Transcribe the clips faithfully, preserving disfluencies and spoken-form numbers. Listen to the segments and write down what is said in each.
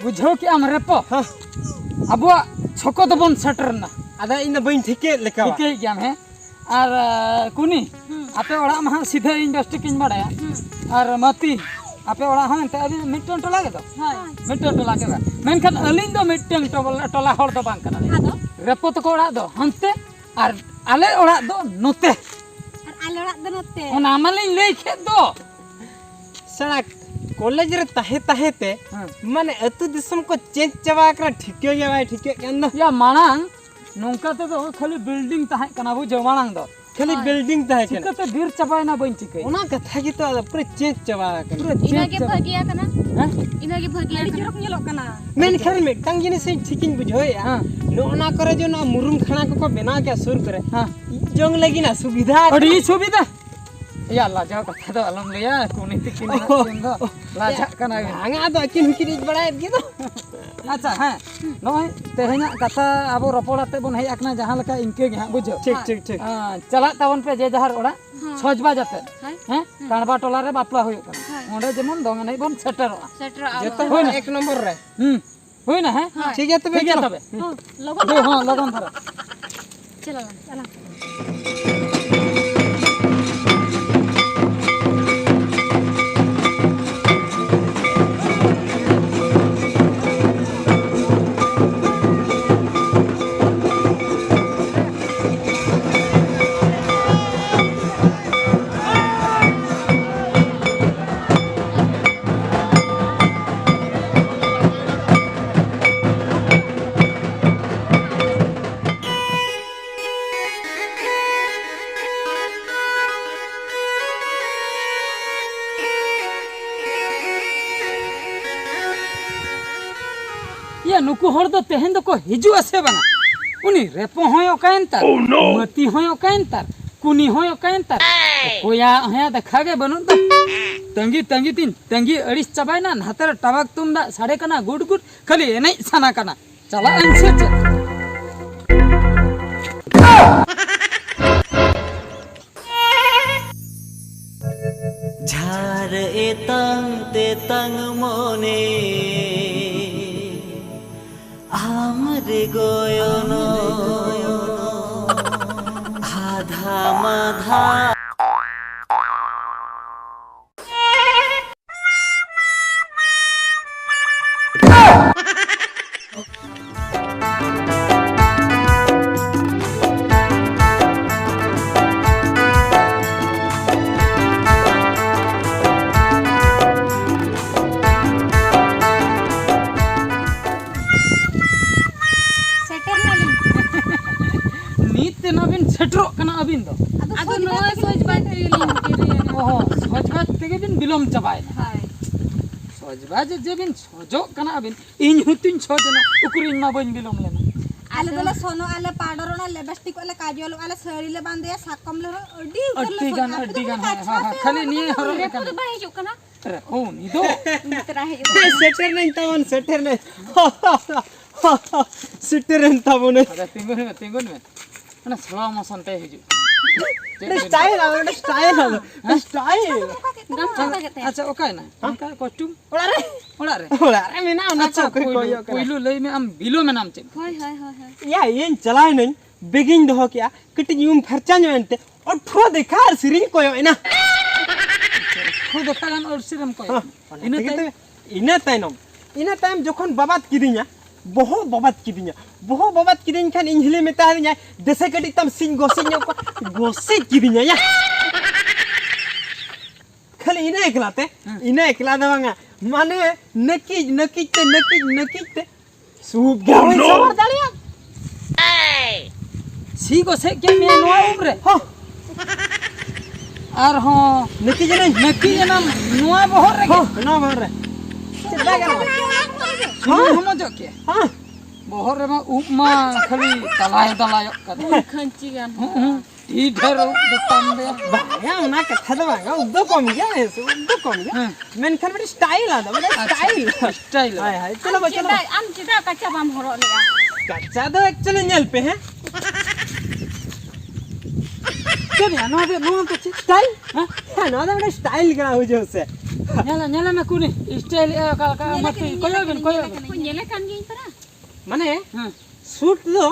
ᱵᱩᱡᱷᱟᱹᱣ ᱠᱮᱜ ᱟᱢ ᱨᱮᱯᱚ? ᱦᱮᱸ᱾ ᱟᱵᱚᱣᱟᱜ ᱪᱷᱚᱠᱚ ᱫᱚᱵᱚᱱ ᱥᱮᱴᱮᱨ ᱮᱱᱟ᱾ ᱟᱫᱚ ᱤᱧ ᱫᱚ ᱵᱟᱹᱧ ᱴᱷᱤᱠᱟᱹᱭᱮᱫ ᱞᱮᱠᱟ᱾ ᱴᱷᱤᱠᱟᱹᱭᱮᱫ ᱜᱮᱭᱟᱢ, ᱦᱮᱸ? ᱟᱨ, ᱟᱸ, ᱠᱩᱱᱤ, ᱦᱩᱸ᱾ ᱟᱯᱮ ᱚᱲᱟᱜ ᱢᱟ ᱦᱟᱸᱜ ᱥᱤᱫᱷᱟᱹ ᱤᱧ ᱵᱮᱥ ᱴᱷᱤᱠᱤᱧ ᱵᱟᱲᱟᱭᱟ᱾ ᱦᱩᱸ᱾ ᱟᱨ ᱢᱟᱹᱛᱤ, ᱟᱯᱮ ᱚᱲᱟᱜ ᱦᱚᱸ ᱮᱱᱛᱮ ᱟᱹᱵᱤᱱ ᱢᱤᱫᱴᱟᱝ ᱴᱚᱞᱟ ᱜᱮᱫᱚ? ᱦᱳᱭ᱾ ᱢᱤᱫᱴᱟᱝ ᱴᱚᱞᱟ ᱜᱮᱫᱚ᱾ ᱢᱮᱱᱠᱷᱟᱱ ᱟᱹᱞᱤᱧ ᱫᱚ ᱢᱤᱫᱴᱟᱝ ᱴᱚᱞᱟ, ᱴᱚᱞᱟ ᱦᱚᱲ ᱫᱚ ᱵᱟᱝ ᱠᱟᱱᱟᱞᱤᱧ᱾ ᱟᱫᱚ? ᱨᱮᱯᱚ ᱛᱟᱠᱚ ᱚᱲᱟᱜ ᱫᱚ ᱦᱟᱱᱛᱮ ᱟᱨ ᱟᱞᱮ ᱚᱲᱟᱜ ᱫᱚ ᱱᱚᱛᱮ᱾ ᱟᱨ ᱟᱞᱮ ᱚᱲᱟᱜ ᱫᱚ ᱱᱚᱛᱮ᱾ ᱚᱱᱟ ᱢᱟᱞᱤᱧ ᱞᱟᱹᱭ ᱠᱮᱫ ᱫᱚ᱾ ᱥᱟᱞᱟ ᱠᱚᱞᱮᱡᱽ ᱨᱮ ᱛᱟᱦᱮᱸ ᱛᱟᱦᱮᱸ ᱛᱮ, ᱦᱮᱸ᱾ ᱢᱟᱱᱮ, ᱟᱹᱛᱩ ᱫᱤᱥᱚᱢ ᱠᱚ ᱪᱮᱧᱡᱽ ᱪᱟᱵᱟ ᱟᱠᱟᱱᱟ, ᱴᱷᱤᱠᱟᱹ ᱜᱮ ᱵᱟᱭ ᱴᱷᱤᱠᱟᱹᱜ ᱠᱟᱱ ᱫᱚ᱾ ᱭᱟ, ᱢᱟᱲᱟᱝ ᱱᱚᱝᱠᱟ ᱛᱮᱫᱚ ᱠᱷᱟᱹᱞᱤ ᱵᱤᱞᱰᱤᱝ ᱛᱟᱦᱮᱸ ᱠᱟᱱᱟ, ᱵᱩᱡᱷᱟᱹᱣ, ᱢᱟᱲᱟᱝ ᱫᱚ᱾ ᱠᱷᱟᱹᱞᱤ ᱦᱳᱭ᱾ ᱵᱤᱞᱰᱤᱝ ᱛᱟᱦᱮᱸ ᱠᱟᱱᱟ᱾ ᱪᱤᱠᱟᱹᱛᱮ ᱵᱤᱨ ᱪᱟᱵᱟᱭᱮᱱᱟ ᱵᱟᱹᱧ ᱴᱷᱤᱠᱟᱹᱭᱟ᱾ ᱚᱱᱟ ᱠᱟᱛᱷᱟ ᱜᱮᱛᱚ, ᱟᱫᱚ ᱯᱩᱨᱟᱹ ᱪᱮᱧᱡᱽ ᱪᱟᱵᱟ ᱟᱠᱟᱱᱟ᱾ ᱯᱩᱨᱟᱹ ᱪᱮᱧᱡᱽ ᱤᱱᱟᱹᱜᱮ ᱪᱟᱵᱟ᱾ ᱵᱷᱟᱹᱜᱤᱭᱟ ᱠᱟᱱᱟ᱾ ᱦᱮᱸ? ᱤᱱᱟᱹᱜᱮ ᱵᱷᱟᱹᱜᱤᱭᱟ ᱟᱹᱰᱤ ᱠᱟᱱᱟ᱾ ᱪᱚᱨᱚᱠ ᱧᱮᱞᱚᱜ ᱠᱟᱱᱟ᱾ ᱢᱮᱱᱠᱷᱟᱱ ᱢᱤᱫᱴᱟᱝ ᱡᱤᱱᱤᱥ ᱤᱧ ᱴᱷᱤᱠᱤᱧ ᱵᱩᱡᱷᱟᱹᱣᱮᱫᱼᱟ, ᱦᱮᱸ᱾ ᱱᱚᱜᱼᱚ ᱱᱟ ᱠᱚᱨᱮ ᱡᱮ ᱱᱚᱣᱟ ᱢᱩᱨᱩᱢ ᱠᱷᱟᱲᱟ ᱠᱚᱠᱚ ᱵᱮᱱᱟᱣ ᱠᱮᱫᱼᱟ ᱥᱩᱨ ᱠᱚᱨᱮ, ᱦᱮᱸ᱾ ᱡᱚᱝ ᱞᱟᱹᱜᱤᱫ ᱱᱟ ᱥᱩᱵᱤᱫᱷᱟ᱾ ᱟᱹᱰᱤ ᱥᱩᱵᱤᱫᱷᱟ᱾ ᱭᱟ, ᱞᱟᱡᱟᱣ ᱠᱟᱛᱷᱟ ᱫᱚ ᱟᱞᱚᱢ ᱞᱟᱹᱭᱟ, ᱠᱩᱱᱤ ᱛᱤᱠᱤᱱ ᱢᱮᱱᱟᱜ ᱠᱤᱱ ᱫᱚ᱾ ᱞᱟᱡᱟᱜ ᱠᱟᱱᱟ ᱵᱤᱱ᱾ ᱵᱟᱝᱟ, ᱟᱫᱚ ᱟᱹᱠᱤᱱ ᱦᱚᱸᱠᱤᱱ ᱤᱡ ᱵᱟᱲᱟᱭᱮᱫ ᱜᱮ ᱫᱚ᱾ ᱟᱪᱪᱷᱟ, ᱦᱮᱸ, ᱱᱚᱜᱼᱚᱭ ᱛᱮᱦᱮᱧᱟᱜ ᱠᱟᱛᱷᱟ ᱟᱵᱚ ᱨᱚᱯᱚᱲ ᱟᱛᱮ ᱵᱚᱱ ᱦᱮᱡ ᱟᱠᱟᱱᱟ, ᱡᱟᱦᱟᱸ ᱞᱮᱠᱟ ᱤᱱᱠᱟᱹ ᱜᱮ ᱦᱟᱸᱜ, ᱵᱩᱡᱷᱟᱹᱣ? ᱴᱷᱤᱠ, ᱴᱷᱤᱠ, ᱴᱷᱤᱠ᱾ ᱟᱸ, ᱪᱟᱞᱟᱜ ᱛᱟᱵᱚᱱ ᱯᱮ ᱡᱮ ᱡᱟᱦᱟᱨ ᱚᱲᱟᱜ, ᱦᱮᱸ᱾ ᱥᱚᱡᱽ ᱵᱟᱡᱽ ᱟᱛᱮ, ᱦᱮᱸ᱾ ᱦᱮᱸ? ᱦᱮᱸ᱾ ᱠᱟᱲᱵᱟ ᱴᱚᱞᱟ ᱨᱮ ᱵᱟᱯᱞᱟ ᱦᱩᱭᱩᱜ ᱠᱟᱱᱟ᱾ ᱦᱮᱸ᱾ ᱚᱸᱰᱮ ᱡᱮᱢᱚᱱ ᱫᱚᱝ ᱮᱱᱮᱡ ᱵᱚᱱ ᱥᱮᱴᱮᱨᱚᱜᱼᱟ᱾ ᱥᱮᱴᱮᱨᱚᱜᱼᱟ ᱡᱚᱛᱚ ᱵᱚᱱ᱾ ᱦᱚᱲ ᱦᱩᱭᱱᱟ? ᱮᱠ ᱱᱚᱢᱵᱚᱨ ᱨᱮ᱾ ᱦᱩᱸ᱾ ᱦᱩᱭᱱᱟ, ᱦᱮᱸ? ᱦᱳᱭ᱾ ᱴᱷᱤᱠ ᱜᱮᱭᱟ ᱛᱚᱵᱮ, ᱴᱷᱤᱠ ᱜᱮᱭᱟ ᱪᱚᱞᱚ᱾ ᱛᱚᱵᱮ᱾ ᱦᱩᱸ᱾ ᱦᱚᱸ, ᱞᱚᱜᱚᱱ ᱫᱚ, ᱫᱷᱟᱨᱟ᱾ ᱦᱚᱸ, ᱞᱚᱜᱚᱱ ᱫᱷᱟᱨᱟ᱾ ᱪᱟᱞᱟᱜ ᱟᱞᱟᱝ, ᱪᱟᱞᱟᱜ ᱟᱞᱟᱝ᱾ ᱤᱭᱟᱹ, ᱱᱩᱠᱩ ᱦᱚᱲ ᱫᱚ ᱛᱮᱦᱮᱧ ᱫᱚᱠᱚ ᱦᱤᱡᱩᱜᱼᱟ ᱥᱮ ᱵᱟᱝᱟ? ᱩᱱᱤ ᱨᱮᱯᱚ ᱦᱚᱸᱭ ᱚᱠᱟᱭᱮᱱ ᱛᱟᱨ, ᱢᱟᱹᱛᱤ ᱦᱚᱸᱭ ᱚᱠᱟᱭᱮᱱ ᱛᱟᱨ, ᱠᱩᱱᱤ ᱦᱚᱸᱭ ᱚᱠᱟᱭᱮᱱ ᱛᱟᱨ, ᱚᱠᱚᱭᱟᱜ ᱦᱚᱸᱭᱟ ᱫᱮᱠᱷᱟ ᱜᱮ ᱵᱟᱹᱱᱩᱜ ᱫᱚ᱾ ᱛᱟᱺᱜᱤ ᱛᱟᱺᱜᱤ ᱛᱤᱧ ᱛᱟᱺᱜᱤ ᱟᱹᱲᱤᱥ ᱪᱟᱵᱟᱭᱮᱱᱟ᱾ ᱱᱟᱛᱮ ᱨᱮ ᱴᱟᱢᱟᱠ ᱛᱩᱢᱫᱟᱜ ᱥᱟᱰᱮ ᱠᱟᱱᱟ ᱜᱩᱰ ᱜᱩᱰ, ᱠᱷᱟᱹᱞᱤ ᱮᱱᱮᱡ ᱥᱟᱱᱟ ᱠᱟᱱᱟ᱾ ᱪᱟᱞᱟᱜ ᱟᱹᱧ ᱥᱮ ᱪᱮᱫ? ᱡᱷᱟᱨ ᱮᱛᱟᱝ ᱛᱮᱛᱟᱝ ᱢᱚᱱᱮ ᱟᱢ ᱨᱮ ᱜᱚᱭᱚᱱᱚ ᱟᱫᱷᱟ ᱢᱟᱫᱷᱟ᱾ ᱥᱮᱴᱮᱨ ᱱᱟᱞᱤᱧ᱾ ᱱᱤᱛ ᱛᱮ ᱱᱟᱜ ᱵᱤᱱ ᱥᱮᱴᱮᱨᱚᱜ ᱠᱟᱱᱟ ᱟᱹᱵᱤᱱ ᱫᱚ᱾ ᱟᱫᱚ ᱟᱫᱚ ᱥᱚᱡᱽ ᱱᱚᱣᱟ ᱵᱟᱡᱽ ᱥᱚᱡᱽ ᱵᱟᱡᱽ ᱛᱮᱜᱮ ᱞᱤᱧ ᱫᱮᱨᱤᱭᱮᱱᱟ᱾ ᱚᱦᱚ, ᱥᱚᱡᱽ ᱵᱟᱡᱽ ᱛᱮᱜᱮ ᱵᱤᱱ ᱵᱤᱞᱚᱢ ᱪᱟᱵᱟᱭᱮᱱᱟ᱾ ᱦᱳᱭ᱾ ᱥᱚᱡᱽ ᱵᱟᱡᱽ ᱡᱮ ᱵᱤᱱ ᱥᱚᱡᱚᱜ ᱠᱟᱱᱟ ᱟᱹᱵᱤᱱ, ᱤᱧ ᱦᱚᱸᱛᱤᱧ ᱥᱚᱡᱽ ᱮᱱᱟ, ᱩᱠᱩᱨ ᱤᱧ ᱢᱟ ᱵᱟᱹᱧ ᱵᱤᱞᱚᱢ ᱞᱮᱱᱟ᱾ ᱟᱞᱮ ᱟᱫᱚ ᱫᱚᱞᱮ ᱥᱚᱱᱚᱜ ᱟᱞᱮ, ᱯᱟᱣᱰᱟᱨᱚᱜ ᱟᱞᱮ, ᱞᱤᱯᱤᱥᱴᱤᱠᱚᱜ ᱟᱞᱮ, ᱠᱟᱡᱚᱞᱚᱜ ᱟᱞᱮ, ᱥᱟᱹᱲᱤ ᱞᱮ ᱵᱟᱸᱫᱮᱭᱟ, ᱥᱟᱠᱚᱢ ᱞᱮ ᱦᱚᱨᱚᱜᱟ, ᱟᱹᱰᱤ ᱩᱛᱟᱹᱨ ᱞᱮ ᱟᱹᱰᱤ ᱜᱟᱱ, ᱥᱚᱱᱚᱜᱼᱟ᱾ ᱟᱹᱰᱤ ᱜᱟᱱ, ᱦᱳᱭ, ᱦᱳᱭ, ᱦᱳᱭ᱾ ᱠᱷᱟᱹᱞᱤ ᱱᱤᱭᱟᱹ ᱦᱚᱨᱚᱜ ᱞᱮᱠᱷᱟᱱ ᱨᱮᱯᱩᱫ ᱵᱟᱭ ᱦᱤᱡᱩᱜ ᱠᱟᱱᱟ᱾ ᱟᱨᱮ, ᱚ, ᱩᱱᱤ ᱫᱚ᱾ ᱩᱱᱤ ᱛᱚᱨᱟ ᱦᱤᱡᱩᱜ ᱠᱟᱱᱟ᱾ ᱥᱮᱴᱮᱨ ᱱᱟᱹᱧ ᱛᱟᱵᱚᱱ, ᱥᱮᱴᱮᱨ ᱱᱟᱹᱧ᱾ ᱥᱮᱴᱮᱨᱮᱱ ᱛᱟᱵᱚᱱᱟᱹᱧ᱾ ᱟᱪᱪᱷᱟ, ᱛᱤᱸᱜᱩᱱ ᱢᱮ, ᱛᱤᱸᱜᱩᱱ ᱢᱮ᱾ ᱚᱱᱟ slow motion ᱛᱮ ᱦᱤᱡᱩᱜ ᱠᱟᱱᱟ᱾ ᱪᱮᱫ ᱚᱸᱰᱮ ᱵᱤᱱ style ᱟᱞᱚ, ᱚᱸᱰᱮ style ᱟᱞᱚ, ᱦᱮᱸ? Style᱾ ᱜᱟᱢᱪᱷᱟ ᱚᱠᱟ ᱠᱮᱫ ᱛᱟᱢᱟ? ᱟᱪᱪᱷᱟ, ᱚᱠᱟᱭᱮᱱᱟ? ᱦᱮᱸ? ᱚᱱᱠᱟ costume? ᱚᱲᱟᱜ ᱨᱮ᱾ ᱚᱲᱟᱜ ᱨᱮ? ᱚᱲᱟᱜ ᱨᱮ ᱢᱮᱱᱟᱜᱼᱟ, ᱚᱱᱟ ᱟᱪᱪᱷᱟ, ᱪᱚᱠ ᱨᱮ ᱯᱩᱭᱞᱩ, ᱠᱚᱭᱚᱜ ᱠᱟᱱᱟ᱾ ᱯᱩᱭᱞᱩ ᱞᱟᱹᱭ ᱢᱮ, ᱟᱢ ᱵᱤᱞᱚᱢ ᱮᱱᱟᱢ ᱪᱮᱫ? ᱦᱳᱭ, ᱦᱳᱭ, ᱦᱳᱭ, ᱦᱳᱭ᱾ ᱭᱟ, ᱤᱧ ᱪᱟᱞᱟᱣ ᱮᱱᱟᱹᱧ, bag ᱤᱧ ᱫᱚᱦᱚ ᱠᱮᱜᱼᱟ, ᱠᱟᱹᱴᱤᱡ ᱤᱧ ᱩᱢ ᱯᱷᱟᱨᱪᱟ ᱧᱚᱜ ᱮᱱᱛᱮ, ᱚᱴᱷᱨᱚ ᱫᱮᱠᱷᱟ ᱟᱨ ᱥᱮᱨᱮᱧ ᱠᱚᱭᱚᱜ ᱮᱱᱟ᱾ ᱚᱴᱷᱨᱚ ᱫᱮᱠᱷᱟ ᱜᱟᱱ ᱟᱹᱨᱥᱤ ᱨᱮᱢ ᱠᱚᱭᱚᱜ ᱦᱮᱸ, ᱮᱱᱟ᱾ ᱚᱱᱟ ᱤᱱᱟᱹ ᱛᱮᱜᱮ ᱛᱟᱭᱚᱢ? ᱛᱚ, ᱤᱱᱟᱹ ᱛᱟᱭᱱᱚᱢ, ᱤᱱᱟᱹ ᱛᱟᱭᱚᱢ ᱡᱚᱠᱷᱚᱱ ᱵᱟᱵᱟᱫ ᱠᱤᱫᱤᱧᱟ, ᱵᱚᱦᱚᱜ ᱵᱟᱵᱟᱫ ᱠᱤᱫᱤᱧᱟ, ᱵᱚᱦᱚᱜ ᱵᱟᱵᱟᱫ ᱠᱤᱫᱤᱧ ᱠᱷᱟᱱ ᱤᱧ ᱦᱤᱞᱤ ᱢᱮᱛᱟ ᱫᱤᱧᱟᱭ, "ᱫᱮᱥᱮ ᱠᱟᱹᱴᱤᱡ ᱛᱟᱢ ᱥᱤᱧ ᱜᱚᱥᱤᱡ ᱧᱚᱜ ᱠᱚᱣᱟ", ᱜᱚᱥᱤᱡ ᱠᱤᱫᱤᱧᱟ ᱭᱟ᱾ ᱠᱷᱟᱹᱞᱤ ᱤᱱᱟᱹ ᱮᱠᱞᱟ ᱛᱮ, ᱦᱮᱸ᱾ ᱤᱱᱟᱹ ᱮᱠᱞᱟ ᱫᱚ ᱵᱟᱝᱟ, ᱢᱟᱱᱮ ᱱᱟᱹᱠᱤᱡ, ᱱᱟᱹᱠᱤᱡ ᱛᱮ, ᱱᱟᱹᱠᱤᱡ, ᱱᱟᱹᱠᱤᱡ ᱛᱮ ᱥᱩᱵ ᱜᱮ ᱵᱟᱹᱧ ᱥᱟᱶᱟᱨ ᱫᱟᱲᱮᱭᱟᱜ᱾ ᱥᱤ ᱜᱚᱥᱮᱡ ᱠᱮᱫ ᱢᱮᱭᱟ ᱱᱚᱣᱟ ᱩᱵ ᱨᱮ᱾ ᱦᱚᱸ᱾ ᱟᱨᱦᱚᱸ ᱱᱟᱹᱠᱤᱡ ᱮᱱᱟᱹᱧ᱾ ᱱᱟᱹᱠᱤᱡ ᱮᱱᱟᱢ ᱱᱚᱣᱟ ᱵᱚᱦᱚᱜ ᱨᱮᱜᱮ᱾ ᱦᱚᱸ, ᱱᱚᱣᱟ ᱵᱚᱦᱚᱜ ᱨᱮ᱾ ᱪᱮᱫ ᱵᱟᱭ ᱜᱟᱱᱚᱜᱼᱟ? ᱥᱩᱱᱩᱢ ᱦᱚᱸ᱾ ᱦᱚᱢᱚᱡᱚᱜ ᱠᱮᱫ᱾ ᱦᱚᱸ᱾ ᱵᱚᱦᱚᱜ ᱨᱮᱢᱟ ᱩᱵ ᱢᱟ ᱠᱷᱟᱹᱞᱤ ᱫᱟᱞᱟᱭ ᱫᱟᱞᱟᱭᱚᱜ ᱠᱟᱱᱟ᱾ ᱠᱷᱟᱹᱧᱪᱤ ᱜᱟᱱ᱾ ᱦᱩᱸ, ᱦᱩᱸ᱾ ᱰᱷᱮᱨ ᱩᱵ ᱫᱚ ᱛᱟᱢ ᱫᱚ᱾ ᱵᱟᱝᱟ, ᱚᱱᱟ ᱠᱟᱛᱷᱟ ᱫᱚ ᱵᱟᱝᱟ, ᱩᱵ ᱫᱚ ᱠᱚᱢ ᱜᱮᱭᱟ, ᱦᱮᱸ ᱥᱮ, ᱩᱵ ᱫᱚ ᱠᱚᱢ ᱜᱮᱭᱟ᱾ ᱦᱮᱸ᱾ ᱢᱮᱱᱠᱷᱟᱱ ᱢᱤᱫᱴᱤᱡ style ᱟᱫᱚ, ᱢᱤᱫᱴᱤᱡ ᱟᱪᱪᱷᱟ, style᱾ Style᱾ ᱦᱳᱭ, ᱦᱳᱭ, ᱪᱚᱞᱚ, ᱟᱢ ᱪᱚᱞᱚ᱾ ᱪᱮᱫᱟᱜ, ᱟᱢ ᱪᱮᱫᱟᱜ ᱠᱟᱪᱟ ᱵᱟᱢ ᱦᱚᱨᱚᱜ ᱞᱮᱜᱼᱟ? ᱠᱟᱪᱟ ᱫᱚ actually ᱧᱮᱞ ᱯᱮ, ᱦᱮᱸ᱾ ᱪᱮᱫ ᱭᱟ, ᱱᱚᱣᱟ ᱫᱚ, ᱱᱚᱣᱟ ᱫᱚ ᱪᱮᱫ style? ᱦᱮᱸ? ᱦᱮᱸ, ᱱᱚᱣᱟ ᱫᱚ ᱢᱤᱫᱴᱤᱡ style ᱠᱟᱱᱟ, ᱵᱩᱡᱷᱟᱹᱣ ᱥᱮ᱾ ᱧᱮᱞ, ᱧᱮᱞ ᱢᱮ ᱠᱩᱱᱤ, style ᱮ ᱚᱠᱟ ᱞᱮᱠᱟ, ᱧᱮᱞ ᱢᱟᱥᱮ ᱠᱟᱹᱧ, ᱠᱚᱭᱚᱜ ᱧᱮᱞ ᱵᱤᱱ, ᱠᱟᱹᱧ, ᱠᱚᱭᱚᱜ ᱧᱮᱞ ᱵᱤᱱ᱾ ᱠᱟᱹᱧ᱾ ᱧᱮᱞᱮ ᱠᱟᱱ ᱜᱤᱭᱟᱹᱧ ᱯᱟᱨᱟ᱾ ᱢᱟᱱᱮ, ᱦᱮᱸ᱾ ᱥᱩᱴ ᱫᱚ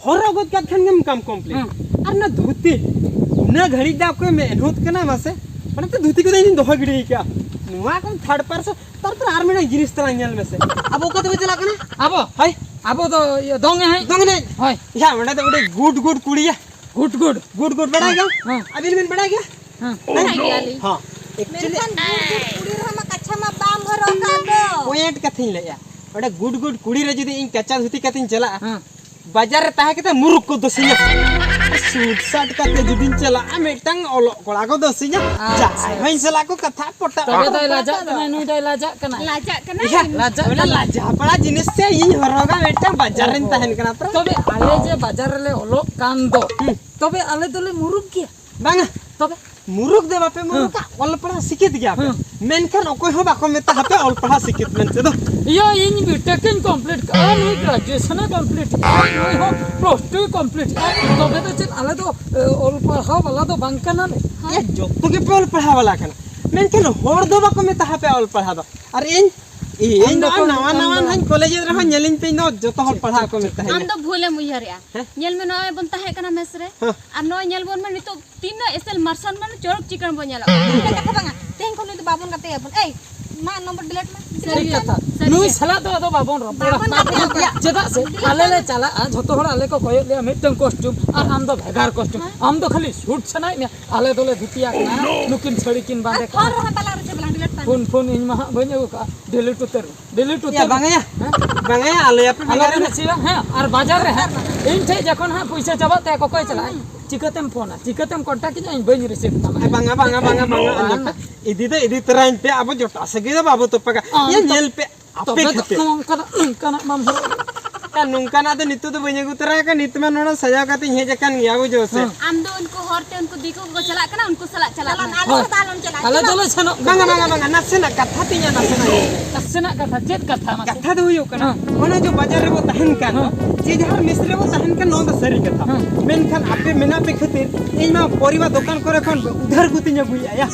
ᱦᱚᱨᱚᱜ ᱜᱚᱫ ᱠᱟᱜ ᱠᱷᱟᱱ ᱜᱮᱢ ᱠᱟᱢ ᱠᱚᱢᱯᱞᱤᱴ᱾ ᱦᱮᱸ᱾ ᱟᱨ ᱚᱱᱟ ᱫᱷᱩᱛᱤ, ᱩᱱᱟᱹᱜ ᱜᱷᱟᱹᱲᱤᱡ ᱫᱚ ᱚᱠᱚᱭ ᱢᱮᱦᱱᱚᱛ ᱠᱟᱱᱟ ᱢᱟᱥᱮ? ᱚᱱᱟᱛᱮ ᱫᱷᱩᱛᱤ ᱠᱚᱫᱚ ᱤᱧ ᱫᱚᱦᱚ ᱜᱤᱰᱤ ᱠᱟᱜᱼᱟ᱾ ᱱᱚᱣᱟ ᱠᱚ ᱛᱷᱟᱨᱰ ᱯᱟᱨᱥᱚᱱ, ᱛᱟᱨᱯᱚᱨᱮ ᱟᱨ ᱢᱤᱫᱴᱟᱝ ᱡᱤᱱᱤᱥ ᱛᱟᱞᱟᱝ ᱧᱮᱞ ᱢᱮᱥᱮ᱾ ᱟᱵᱚ ᱚᱠᱟ ᱛᱮᱵᱚ ᱪᱟᱞᱟᱜ ᱠᱟᱱᱟ? ᱟᱵᱚ? ᱦᱳᱭ᱾ ᱟᱵᱚ ᱫᱚ ᱤᱭᱟᱹ ᱫᱚᱝ ᱮᱱᱮᱡ᱾ ᱫᱚᱝ ᱮᱱᱮᱡ? ᱦᱳᱭ᱾ ᱭᱟ, ᱚᱸᱰᱮ ᱫᱚ ᱚᱸᱰᱮ ᱜᱩᱰ ᱜᱩᱰ ᱠᱩᱲᱤᱭᱟ᱾ Good good. ᱜᱩᱰ ᱜᱩᱰ ᱵᱟᱲᱟᱭ ᱜᱮᱭᱟ? ᱦᱮᱸ᱾ ᱟᱹᱵᱤᱱ ᱵᱤᱱ ᱵᱟᱲᱟᱭ ᱜᱮᱭᱟ? ᱦᱮᱸ᱾ ᱵᱟᱲᱟᱭ ᱜᱮᱭᱟᱞᱤᱧ᱾ ᱦᱚᱸ᱾ Actually, ᱢᱮᱱᱠᱷᱟᱱ ᱜᱩᱰ ᱜᱩᱰ ᱠᱩᱲᱤ ᱨᱮᱦᱚᱸ ᱢᱟ ᱠᱟᱪᱷᱟ ᱢᱟ ᱵᱟᱢ ᱦᱚᱨᱚᱜ ᱠᱟᱜ ᱫᱚ᱾ ᱯᱚᱭᱮᱱᱴ ᱠᱟᱛᱷᱟᱧ ᱞᱟᱹᱭᱮᱜᱼᱟ᱾ ᱚᱸᱰᱮ ᱜᱩᱰ ᱜᱩᱰ ᱠᱩᱲᱤ ᱨᱮ ᱡᱩᱫᱤ ᱤᱧ ᱠᱟᱪᱟ ᱫᱷᱩᱛᱤ ᱠᱟᱛᱮᱧ ᱪᱟᱞᱟᱜᱼᱟ, ᱦᱮᱸ᱾ ᱵᱟᱡᱟᱨ ᱨᱮ ᱛᱟᱦᱮᱸ ᱠᱟᱛᱮ ᱢᱩᱨᱩᱠ ᱠᱚ ᱫᱳᱥᱤᱧᱟ᱾ ᱥᱩᱴ ᱥᱟᱴ ᱠᱟᱛᱮ ᱡᱩᱫᱤᱧ ᱪᱟᱞᱟᱜᱼᱟ, ᱢᱤᱫᱴᱟᱝ ᱚᱞᱚᱜ ᱠᱚᱲᱟ ᱠᱚ ᱫᱳᱥᱤᱧᱟ᱾ ᱟᱪᱪᱷᱟ᱾ ᱡᱟᱦᱟᱸᱭ ᱦᱚᱸ ᱤᱧ ᱥᱟᱞᱟᱜ ᱠᱚ ᱠᱟᱛᱷᱟ ᱯᱚᱴᱟ ᱛᱚᱵᱮ ᱫᱚᱭ ᱞᱟᱡᱟᱜ ᱠᱟᱱᱟᱭ, ᱱᱩᱭ ᱫᱚᱭ ᱞᱟᱡᱟᱜ ᱠᱟᱱᱟᱭ᱾ ᱞᱟᱡᱟᱜ ᱠᱟᱱᱟᱭ᱾ ᱤᱭᱟ, ᱞᱟᱡᱟᱜ ᱚᱱᱟ ᱠᱟᱱᱟᱭ᱾ ᱞᱟᱡᱟ ᱯᱟᱲᱟ ᱡᱤᱱᱤᱥ ᱛᱮ ᱤᱧ ᱦᱚᱨᱚᱜᱟ ᱢᱤᱫᱴᱟᱝ ᱵᱟᱡᱟᱨ ᱨᱮᱧ ᱛᱟᱦᱮᱱ ᱠᱟᱱᱟ ᱛᱚ᱾ ᱛᱚᱵᱮ ᱟᱞᱮ ᱡᱮ ᱵᱟᱡᱟᱨ ᱨᱮᱞᱮ ᱚᱞᱚᱜ ᱠᱟᱱ ᱫᱚ, ᱦᱩᱸ᱾ ᱛᱚᱵᱮ ᱟᱞᱮ ᱫᱚᱞᱮ ᱢᱩᱨᱩᱠ ᱜᱮᱭᱟ᱾ ᱵᱟᱝᱟ᱾ ᱛᱚᱵᱮ? ᱢᱩᱨᱩᱠ ᱫᱚ ᱵᱟᱯᱮ ᱢᱩᱨᱩᱠᱟ, ᱦᱮᱸ᱾ ᱚᱞ ᱯᱟᱲᱦᱟᱣ ᱥᱤᱠᱷᱤᱛ ᱜᱮᱭᱟ ᱯᱮ᱾ ᱦᱮᱸ᱾ ᱢᱮᱱᱠᱷᱟᱱ ᱚᱠᱚᱭ ᱦᱚᱸ ᱵᱟᱠᱚ ᱢᱮᱛᱟ ᱦᱟᱯᱮ ᱚᱞ ᱯᱟᱲᱦᱟᱣ ᱥᱤᱠᱷᱤᱛ ᱢᱮᱱᱛᱮ ᱫᱚ᱾ ᱤᱭᱟᱹ, ᱤᱧ ᱵᱤᱴᱮᱠ ᱤᱧ ᱠᱚᱢᱯᱞᱤᱴ ᱠᱟᱜᱼᱟ, ᱱᱩᱭ ᱜᱨᱟᱡᱩᱭᱮᱥᱚᱱ ᱮ ᱠᱚᱢᱯᱞᱤᱴ ᱠᱟᱜᱼᱟ, ᱱᱩᱭ ᱦᱚᱸ ᱯᱞᱟᱥ ᱴᱩ ᱠᱚᱢᱯᱞᱤᱴ ᱠᱟᱜᱼᱟ᱾ ᱛᱚᱵᱮ ᱫᱚ ᱪᱮᱫ ᱟᱞᱮ ᱫᱚ, ᱮ, ᱚᱞ ᱯᱟᱲᱦᱟᱣ ᱵᱟᱞᱟ ᱫᱚ ᱵᱟᱝ ᱠᱟᱱᱟᱞᱮ? ᱮ, ᱡᱚᱛᱚ ᱜᱮᱯᱮ ᱚᱞ ᱯᱟᱲᱦᱟᱣ ᱵᱟᱞᱟ ᱠᱟᱱᱟ, ᱢᱮᱱᱠᱷᱟᱱ ᱦᱚᱲ ᱫᱚ ᱵᱟᱠᱚ ᱢᱮᱛᱟ ᱦᱟᱯᱮ ᱚᱞ ᱯᱟᱲᱦᱟᱣ ᱫᱚ᱾ ᱟᱨ ᱤᱧ, ᱤᱧ ᱟᱢ ᱫᱚ ᱱᱚᱜᱼᱚᱭ ᱠᱚ ᱱᱟᱣᱟ ᱢᱮᱛᱟᱢ ᱱᱟᱣᱟ ᱫᱚ᱾ ᱱᱟᱦᱟᱜ ᱤᱧ ᱠᱚᱞᱮᱡᱽ ᱨᱮᱦᱚᱸ ᱧᱮᱞᱤᱧ ᱯᱮ, ᱤᱧ ᱫᱚ ᱡᱚᱛᱚ ᱦᱚᱲ ᱯᱟᱲᱦᱟᱣ ᱠᱚ ᱢᱮᱛᱟ ᱟᱢ ᱦᱟᱹᱧᱟ᱾ ᱫᱚ ᱵᱷᱩᱞᱮᱢ ᱩᱭᱦᱟᱹᱨᱮᱜᱼᱟ᱾ ᱦᱮᱸ? ᱧᱮᱞ ᱢᱮ, ᱱᱚᱜᱼᱚᱭ ᱵᱚᱱ ᱛᱟᱦᱮᱸ ᱠᱟᱱᱟ ᱢᱮᱥ ᱨᱮ᱾ ᱦᱮᱸ᱾ ᱟᱨ ᱱᱚᱜᱼᱚᱭ ᱧᱮᱞ ᱵᱚᱱ ᱢᱮ, ᱱᱤᱛᱚᱜ ᱛᱤᱱᱟᱹᱜ ᱮᱥᱮᱞ ᱢᱟᱨᱥᱟᱞ, ᱢᱟᱱᱮ ᱪᱚᱨᱚᱠ ᱪᱤᱠᱟᱹᱲ ᱵᱚᱱ ᱧᱮᱞᱚᱜ ᱠᱟᱱᱟ᱾ ᱚᱱᱠᱟ ᱠᱟᱛᱷᱟ ᱵᱟᱝᱟ, ᱛᱮᱦᱮᱧ ᱠᱷᱚᱱ ᱱᱩᱭ ᱫᱚ ᱵᱟᱵᱚᱱ ᱜᱟᱛᱮᱭᱟᱵᱚᱱ᱾ ᱮᱭ, ᱢᱟ ᱱᱚᱢᱵᱚᱨ ᱰᱤᱞᱤᱴ ᱢᱮ᱾ ᱥᱟᱹᱨᱤ ᱠᱟᱛᱷᱟ᱾ ᱥᱟᱹᱨᱤ ᱱᱩᱭ ᱠᱟᱛᱷᱟ᱾ ᱥᱟᱞᱟᱜ ᱫᱚ ᱟᱫᱚ ᱵᱟᱵᱚᱱ ᱨᱚᱯᱚᱲᱟ᱾ ᱵᱟᱵᱚᱱ ᱜᱟᱛᱮᱭᱟ᱾ ᱪᱮᱫᱟᱜ ᱥᱮ ᱟᱞᱮ ᱞᱮ ᱪᱟᱞᱟᱜᱼᱟ, ᱡᱷᱚᱛᱚ ᱦᱚᱲ ᱟᱞᱮ ᱠᱚ ᱠᱚᱭᱚᱜ ᱞᱮᱭᱟ ᱢᱤᱫᱴᱟᱝ ᱠᱚᱥᱴᱤᱭᱩᱢ, ᱟᱨ ᱟᱢ ᱫᱚ ᱵᱷᱮᱜᱟᱨ ᱠᱚᱥᱴᱤᱭᱩᱢ᱾ ᱦᱮᱸ᱾ ᱟᱢ ᱫᱚ ᱠᱷᱟᱹᱞᱤ ᱥᱩᱴ ᱥᱟᱱᱟᱭᱮᱫ ᱢᱮᱭᱟ, ᱟᱞᱮ ᱫᱚᱞᱮ ᱫᱷᱩᱛᱤᱭᱟ ᱠᱟᱱᱟ, ᱱᱩᱠᱤᱱ ᱥᱟᱹᱲᱤ ᱠᱤᱱ ᱵᱟᱸᱫᱮ ᱟᱨ ᱯᱷᱳᱱ ᱠᱟᱜᱼᱟ᱾ ᱨᱮᱦᱚᱸ ᱛᱟᱞᱟ ᱨᱮ ᱪᱮᱫ ᱵᱟᱝ ᱰᱤᱞᱤᱴ ᱛᱟᱢ? ᱯᱷᱳᱱ, ᱯᱷᱳᱱ ᱤᱧ ᱢᱟ ᱦᱟᱸᱜ ᱵᱟᱹᱧ ᱟᱹᱜᱩ ᱠᱟᱜᱼᱟ, ᱰᱤᱞᱤᱴ ᱩᱛᱟᱹᱨ ᱢᱮ, ᱰᱤᱞᱤᱴ ᱩᱛᱟᱹᱨ ᱭᱟ, ᱢᱮ᱾ ᱵᱟᱝᱟ ᱭᱟ, ᱦᱮᱸ? ᱵᱟᱝᱟ ᱭᱟ, ᱟᱞᱮ ᱟᱯᱮ ᱟᱞᱮ ᱵᱷᱮᱜᱟᱨ ᱯᱮ ᱮᱱᱟ᱾ ᱱᱟᱥᱮᱭᱟ, ᱦᱮᱸ, ᱟᱨ ᱵᱟᱡᱟᱨ ᱨᱮ ᱦᱟᱸᱜ ᱤᱧ ᱴᱷᱮᱡ ᱡᱚᱠᱷᱚᱱ ᱦᱟᱸᱜ ᱯᱩᱭᱥᱟᱹ ᱪᱟᱵᱟᱜ ᱛᱟᱭᱟ, ᱚᱠᱚᱭ ᱪᱟᱞᱟᱜᱼᱟᱭ? ᱦᱩᱸ᱾ ᱪᱤᱠᱟᱹᱛᱮᱢ ᱯᱷᱳᱱᱟ? ᱪᱤᱠᱟᱹᱛᱮᱢ ᱠᱚᱱᱴᱟᱠᱴ ᱤᱧᱟ? ᱤᱧ ᱵᱟᱹᱧ ᱨᱤᱥᱤᱵᱷ ᱛᱟᱢᱟ᱾ ᱮ, ᱵᱟᱝᱟ, ᱵᱟᱝᱟ, ᱵᱟᱝᱟ, ᱵᱟᱝᱟ, ᱵᱟᱝᱟ᱾ ᱤᱫᱤ ᱫᱚ ᱤᱫᱤ ᱛᱚᱨᱟᱭᱤᱧ ᱯᱮ, ᱟᱵᱚ ᱡᱚᱴᱟᱣ ᱥᱟᱹᱜᱟᱹᱭ ᱫᱚ ᱵᱟᱵᱚ ᱛᱚᱯᱟᱜᱟ᱾ ᱟᱢ ᱭᱟ, ᱛᱚ-, ᱧᱮᱞ ᱯᱮ, ᱟᱯᱮ ᱛᱚᱵᱮ ᱫᱚ ᱠᱷᱟᱹᱛᱤᱨ᱾ ᱱᱚᱝᱠᱟᱱᱟᱜ, ᱱᱚᱝᱠᱟᱱᱟᱜ ᱵᱟᱢ ᱦᱚᱨᱚᱜ᱾ ᱟᱨ ᱱᱚᱝᱠᱟᱱᱟᱜ ᱫᱚ ᱱᱤᱛᱚᱜ ᱫᱚ ᱵᱟᱹᱧ ᱟᱹᱜᱩ ᱛᱚᱨᱟ ᱟᱠᱟᱫ, ᱱᱤᱛ ᱢᱟ ᱱᱚᱰᱮ ᱥᱟᱡᱟᱣ ᱠᱟᱛᱮᱧ ᱦᱮᱡ ᱟᱠᱟᱱ ᱜᱮᱭᱟ, ᱵᱩᱡᱷᱟᱹᱣ ᱥᱮ᱾ ᱦᱮᱸ᱾ ᱟᱢ ᱫᱚ ᱩᱱᱠᱩ ᱦᱚᱨ ᱛᱮ ᱩᱱᱠᱩ ᱫᱤᱠᱩ ᱠᱚᱠᱚ ᱪᱟᱞᱟᱜ ᱠᱟᱱᱟ, ᱩᱱᱠᱩ ᱥᱟᱞᱟᱜ ᱪᱟᱞᱟᱜ ᱢᱮ᱾ ᱟᱞᱮ ᱦᱳᱭ᱾ ᱥᱟᱞᱟᱜ ᱫᱚ ᱟᱞᱚᱢ ᱪᱟᱞᱟᱜᱼᱟ᱾ ᱟᱞᱮ ᱪᱟᱞᱟᱜ ᱫᱚᱞᱮ ᱢᱮ᱾ ᱥᱮᱱᱚᱜ ᱵᱟᱝᱟ, ᱠᱟᱱᱟ᱾ ᱵᱟᱝᱟ, ᱵᱟᱝᱟ, ᱱᱟᱥᱮᱱᱟᱜ ᱠᱟᱛᱷᱟ ᱛᱤᱧᱟ, ᱱᱟᱥᱮᱱᱟᱜ᱾ ᱱᱟᱥᱮᱱᱟᱜ ᱠᱟᱛᱷᱟ, ᱪᱮᱫ ᱠᱟᱛᱷᱟ ᱢᱟᱥᱮ? ᱠᱟᱛᱷᱟ ᱫᱚ ᱦᱩᱭᱩᱜ ᱠᱟᱱᱟ, ᱦᱮᱸ᱾ ᱚᱱᱟ ᱡᱮ ᱵᱟᱡᱟᱨ ᱨᱮᱵᱚ ᱛᱟᱦᱮᱱ ᱠᱟᱱ, ᱦᱮᱸ᱾ ᱡᱮ ᱡᱟᱦᱟᱸ ᱢᱮᱥ ᱨᱮᱵᱚ ᱛᱟᱦᱮᱱ ᱠᱟᱱ, ᱱᱚᱣᱟ ᱫᱚ ᱥᱟᱹᱨᱤ ᱠᱟᱛᱷᱟ᱾ ᱦᱮᱸ᱾ ᱢᱮᱱᱠᱷᱟᱱ ᱟᱯᱮ ᱢᱮᱱᱟᱜ ᱯᱮ ᱠᱷᱟᱹᱛᱤᱨ ᱤᱧ ᱢᱟ ᱯᱚᱨᱤᱵᱟᱨ ᱫᱚᱠᱟᱱ ᱠᱚᱨᱮ ᱠᱷᱚᱱ ᱩᱫᱷᱟᱹᱨ ᱠᱚᱛᱤᱧ ᱟᱹᱜᱩᱭᱮᱫᱼᱟ, ᱭᱟ᱾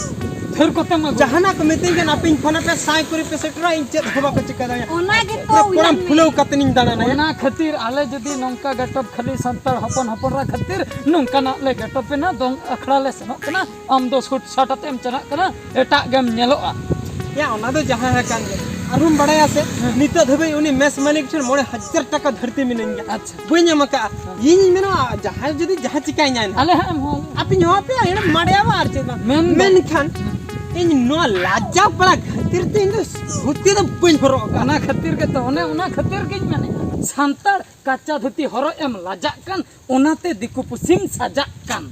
ᱛᱷᱟᱹᱨ ᱠᱚᱛᱮᱢ ᱟᱹᱜᱩᱭᱟ᱾ ᱡᱟᱦᱟᱱᱟᱜ ᱠᱚ ᱢᱤᱛᱟᱹᱧ ᱠᱟᱱᱟ, ᱟᱯᱮᱧ ᱯᱷᱳᱱ ᱟᱯᱮ, ᱥᱟᱭ ᱠᱚᱨᱮ ᱯᱮ ᱥᱮᱴᱮᱨᱟ, ᱤᱧ ᱪᱮᱫ ᱦᱚᱸ ᱵᱟᱠᱚ ᱪᱤᱠᱟᱹ ᱫᱟᱲᱮᱭᱟᱜᱼᱟ᱾ ᱚᱱᱟ ᱜᱮᱛᱚ ᱯᱩᱨᱟᱹ ᱠᱚᱲᱟᱢ ᱩᱭᱦᱟᱹᱨ ᱢᱮ᱾ ᱯᱷᱩᱞᱟᱹᱣ ᱠᱟᱛᱮ ᱤᱧ ᱫᱟᱬᱟᱱᱟ᱾ ᱚᱱᱟ ᱠᱷᱟᱹᱛᱤᱨ ᱟᱞᱮ ᱡᱩᱫᱤ ᱱᱚᱝᱠᱟ ᱜᱟᱴᱚᱯ ᱠᱷᱟᱹᱞᱤ ᱥᱟᱱᱛᱟᱲ ᱦᱚᱯᱚᱱ ᱦᱚᱯᱚᱱ ᱨᱟ ᱠᱷᱟᱹᱛᱤᱨ ᱱᱚᱝᱠᱟᱱᱟᱜ ᱞᱮ ᱜᱟᱴᱚᱯ ᱮᱱᱟ, ᱫᱚᱝ ᱟᱠᱷᱲᱟ ᱞᱮ ᱥᱮᱱᱚᱜ ᱠᱟᱱᱟ, ᱟᱢ ᱫᱚ ᱥᱩᱴ ᱥᱟᱴ ᱟᱛᱮᱢ ᱪᱟᱞᱟᱜ ᱠᱟᱱᱟ, ᱮᱴᱟᱜ ᱜᱮᱢ ᱧᱮᱞᱚᱜᱼᱟ᱾ ᱭᱟ, ᱚᱱᱟ ᱫᱚ ᱡᱟᱦᱟᱸ ᱦᱮᱸ ᱠᱟᱱ ᱜᱮ᱾ ᱟᱨᱦᱚᱸᱢ ᱵᱟᱲᱟᱭᱟ ᱥᱮ, ᱦᱮᱸ᱾ ᱱᱤᱛᱚᱜ ᱫᱷᱟᱹᱵᱤᱡ ᱩᱱᱤ ᱢᱮᱥ ᱢᱟᱹᱞᱤᱠ ᱴᱷᱮᱱ ᱢᱚᱬᱮ ᱦᱟᱡᱟᱨ ᱴᱟᱠᱟ ᱫᱷᱟᱹᱨᱛᱤ ᱢᱤᱱᱟᱹᱧ ᱜᱮᱭᱟ᱾ ᱟᱪᱪᱷᱟ᱾ ᱵᱟᱹᱧ ᱮᱢ ᱟᱠᱟᱫᱼᱟ᱾ ᱦᱮᱸ᱾ ᱤᱧᱤᱧ ᱢᱮᱱᱟ, ᱡᱟᱦᱟᱸᱭ ᱡᱩᱫᱤ ᱡᱟᱦᱟᱸ ᱪᱤᱠᱟᱹᱧᱟᱭ ᱱᱟᱦᱟᱜ᱾ ᱟᱞᱮ ᱦᱟᱸᱜ ᱮᱢ ᱦᱚᱦᱚ ᱟᱯᱮᱭᱟ, ᱮᱲᱮᱢ ᱢᱟᱲᱮᱭᱟᱢᱟ ᱟᱨ ᱪᱮᱫ ᱵᱟᱝ᱾ ᱢᱮᱱ ᱫᱚ᱾ ᱢᱮᱱᱠᱷᱟᱱ ᱤᱧ ᱱᱚᱣᱟ ᱞᱟᱡᱟ ᱯᱟᱲᱟ ᱠᱷᱟᱹᱛᱤᱨ ᱛᱮ ᱤᱧ ᱫᱚ ᱫᱷᱩᱛᱤ ᱫᱚ ᱵᱟᱹᱧ ᱦᱚᱨᱚᱜ ᱟᱠᱟᱫᱼᱟ᱾ ᱚᱱᱟ ᱠᱷᱟᱹᱛᱤᱨ ᱜᱮᱛᱚ, ᱚᱱᱮ ᱚᱱᱟ ᱠᱷᱟᱹᱛᱤᱨ ᱜᱤᱧ ᱢᱮᱱᱮᱫᱼᱟ, ᱥᱟᱱᱛᱟᱲ ᱠᱟᱪᱟ ᱫᱷᱩᱛᱤ ᱦᱚᱨᱚᱜ ᱮᱢ ᱞᱟᱡᱟᱜ ᱠᱟᱱ, ᱚᱱᱟᱛᱮ ᱫᱤᱠᱩ ᱯᱩᱥᱤᱢ ᱥᱟᱡᱟᱜ ᱠᱟᱱ᱾